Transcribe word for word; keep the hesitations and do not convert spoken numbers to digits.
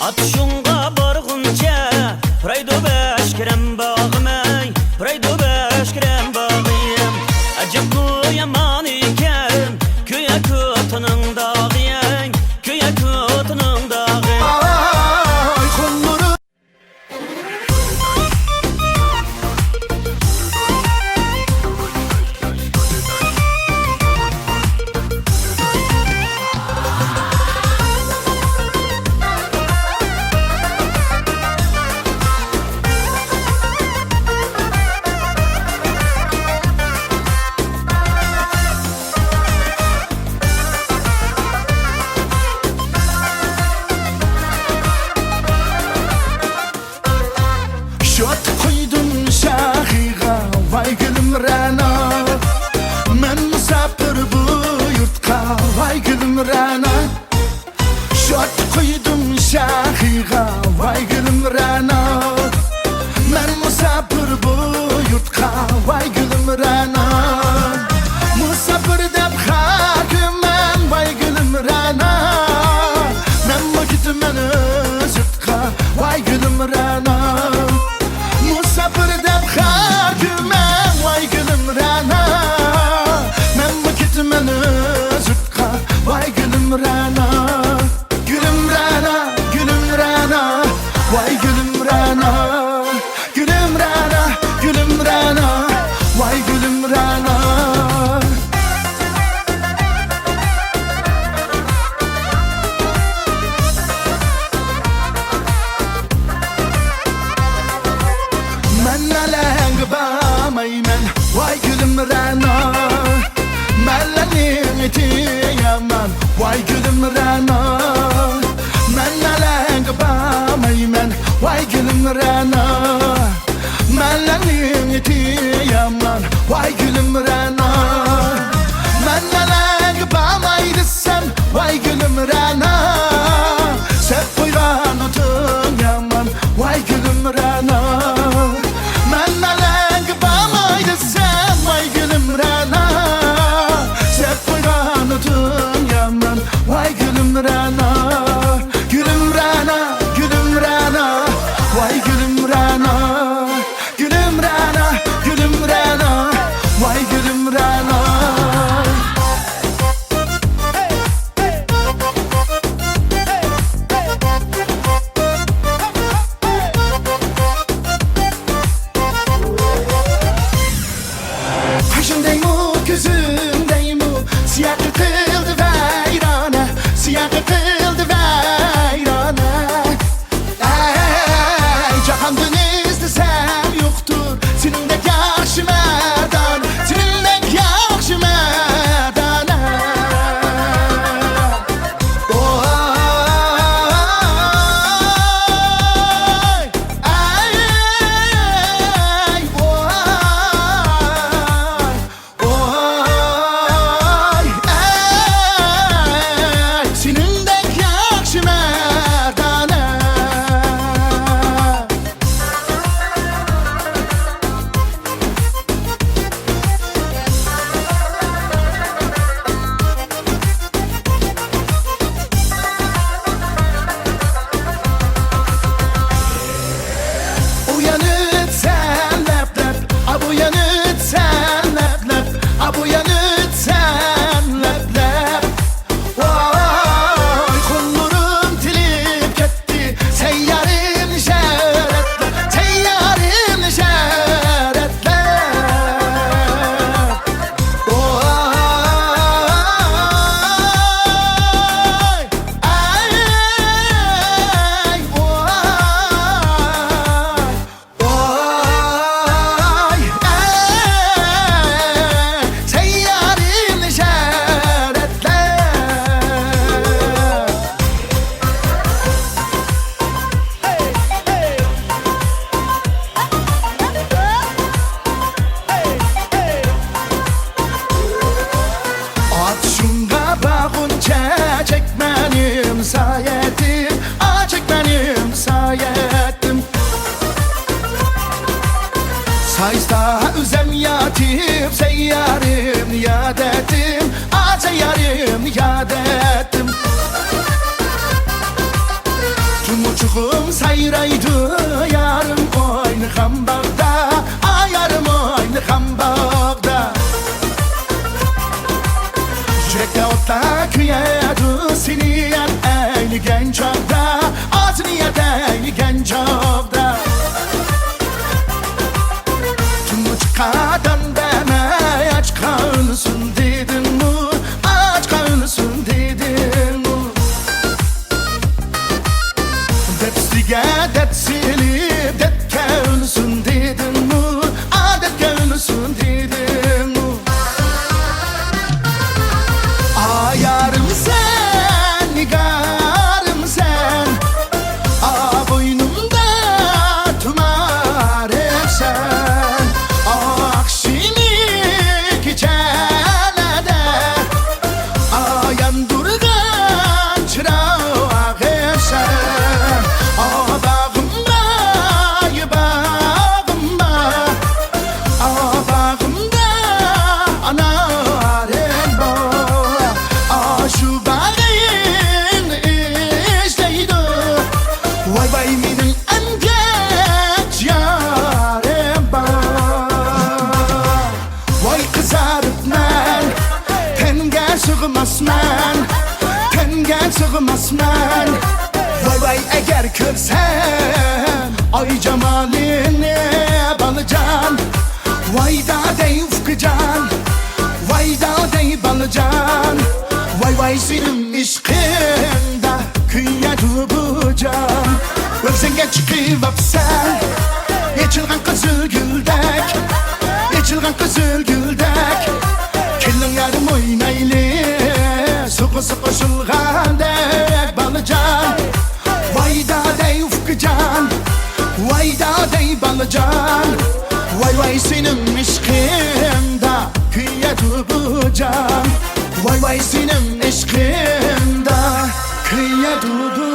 ئاتۇشۇڭغا بارغۇنچە پۇرايدۇ بەشكىرەم باغىم ئەي، پۇرايدۇ بەشكىرەم باغىم. ئەجەبمۇ يامان ئىكەن كۆيەك ئوتىنىڭ داغى ئەي، كۆيەك ئوتىنىڭ داغى. ئاي، قوللىرى شوت قويدۇم شاخىغا، ۋاي گۈلۈم رەنا. مەن مۇساپىر بۇ يۇرتقا، ۋاي گۈلۈم رەنا. شوت قويدۇم شاخىغا، ۋاي گۈلۈم رەنا. مەن مۇساپىر بۇ يۇرتقا، ۋاي گۈلۈم رەنا. مۇساپىر دەپ خار كۆرمەڭ، ۋاي گۈلۈم رەنا. مەنمۇ كېتىمەن ئۆز يۇرتقا، ۋاي گۈلۈم رەنا. مۇساپىر دەپ خار كۆرمەڭ، ۋاي گۈلۈم رەنا. مەنمۇ كېتىمەن ئۆز يۇرتقا، ۋاي گۈلۈم رەنا. گۈلۈم رەنا، گۈلۈم رەنا، ۋاي گۈلۈم رەنا. گۈلۈم رەنا، گۈلۈم رەنا، ۋاي گۈلۈم رەنا. مەن ئەلەڭگە بارمايمەن، ۋاي گۈلۈم رەنا. مەللەنىڭ ئېتى يامان، ۋاي گۈلۈم رەنا. مەن ئەلەڭگە بارمايمەن، ۋاي گۈلۈم رەنا. مەللەنىڭ ئېتى يامان، ۋاي گۈلۈم رەنا. مەن ئەلەڭگە بارماي دېسەم، ۋاي گۈلۈم رەنا. سەپ قويغان ئوتۇن يامان، ۋاي گۈلۈم رەنا. مەن ئەلەڭگە بارماي دېسەم، ۋاي گۈلۈم رەنا. سەپ قويغان ئوتۇن يامان، ۋاي گۈلۈم رەنا. گۈلۈم رەنا، گۈلۈم رەنا، ۋاي گۈلۈم رەنا. گۈلۈم رەنا، گۈلۈم رەنا، ۋاي گۈلۈم رەنا. قېشىڭدەيمۇ، كۆزۈڭدەيمۇ، سىياقى قىلدى ۋەيرانە، سىياقى قىلدى ۋەيرانە. ئەي، جاھاندىن ئىزدىسەم يوقتۇر سېنىڭدەك ياخشى مەردانە، سېنىڭدەك ياخشى مەردانە. ۋاي، ئەي، ۋاي. ۋاي، ئەي، سېنىڭدەك ياخشى مەردانە. ئۇ يەنە ئۆتسەم لەپ-لەپ، ئا، بۇ يەنە ئۆتسەم لەپ-لەپ، ئا، بۇ يەنە ئۆتسەم لەپ-لەپ. ۋاي، قوللىرىم تىلىپ كەتتى، سەييارىمنى شەرەتلەپ، سەييارىمنى شەرەتلەپ. ۋاي، ئەي، ئەي، ۋاي. ۋاي، ئەي، سەييارىمنى شەرەتلەپ. ئاتۇشۇڭغا بارغۇنچە چەكمەنىم سايەتىم، ئا، چەكمەنىم سايەتىم. سايستا ئۆزەم ياتىپ، سەييارىمنى ياد ئەتتىم، ئا، سەييارىمنى ياد ئەتتىم. تۇمۇچ تۇيغۇم سايرايدۇ يارىم ئوينىغان باغدا، ئا يارىم ئوينىغان باغدا. يۈرەكتە ئوتلار كۆيەدۇ سېنى ياد ئەيلىگەن چاغدا، ئا سېنى ياد ئەيلىگەن چاغدا. تۇنجى قەدەم دەمەي ئاچقا ئۆلسۇن دېدىڭمۇ، ئاچقا ئۆلسۇن دېدىڭمۇ؟ دەپ ئۈستىگە دەپ سېلىپ، دەپكە ئۆلسۇن دېدىڭمۇ؟ ئا، دەپكە ئۆلسۇن دېدىڭمۇ؟ ئا، يارىمسەن، نىگارىمسەن، ئا، بوينۇمدا تۇمارىمسەن، ئا، ئاخشىمى كېچەلەردە ئا، ياندۇرغان چىراغىمسەن، ئا، باغىمدا، باغىمدا، ئا، باغىمدا ئانارىم بار، ئا، شۇ باغىڭنى ئىزدەيدۇ، ۋاي، ۋاي، مېنىڭ ئەمگەك يارىم بار. ۋاي قىزارىپمەن، تەنگە سىغماسمەن، تەنگە سىغماسمەن. ۋاي ۋاي ئەگەر كۆرسەم ئاي جامالىنى بالىجان، ۋاي دادەي ئۇكىجان، ۋاي دادەي بالىجان، ۋاي ۋاي سېنىڭ ئىشقىڭدا كۆيەدۇ بۇ جان. ئۆزۈڭگە چىقىۋاپسەن ئېچىلغان قىزىل گۈلدەك، ئېچىلغان قىزىل گۈلدەك. كېلىڭ يارىم ئوينايلى، سۇغىسى قوشۇلغاندەك بالىجان. ۋاي دادەي ئۇكىجان، ۋاي دادەي بالىجان. ۋاي ۋاي سېنىڭ ئىشقىڭدا كۆيەدۇ بۇ جان. ۋاي ۋاي سېنىڭ ئىشقىڭدا كۆيەدۇ بۇ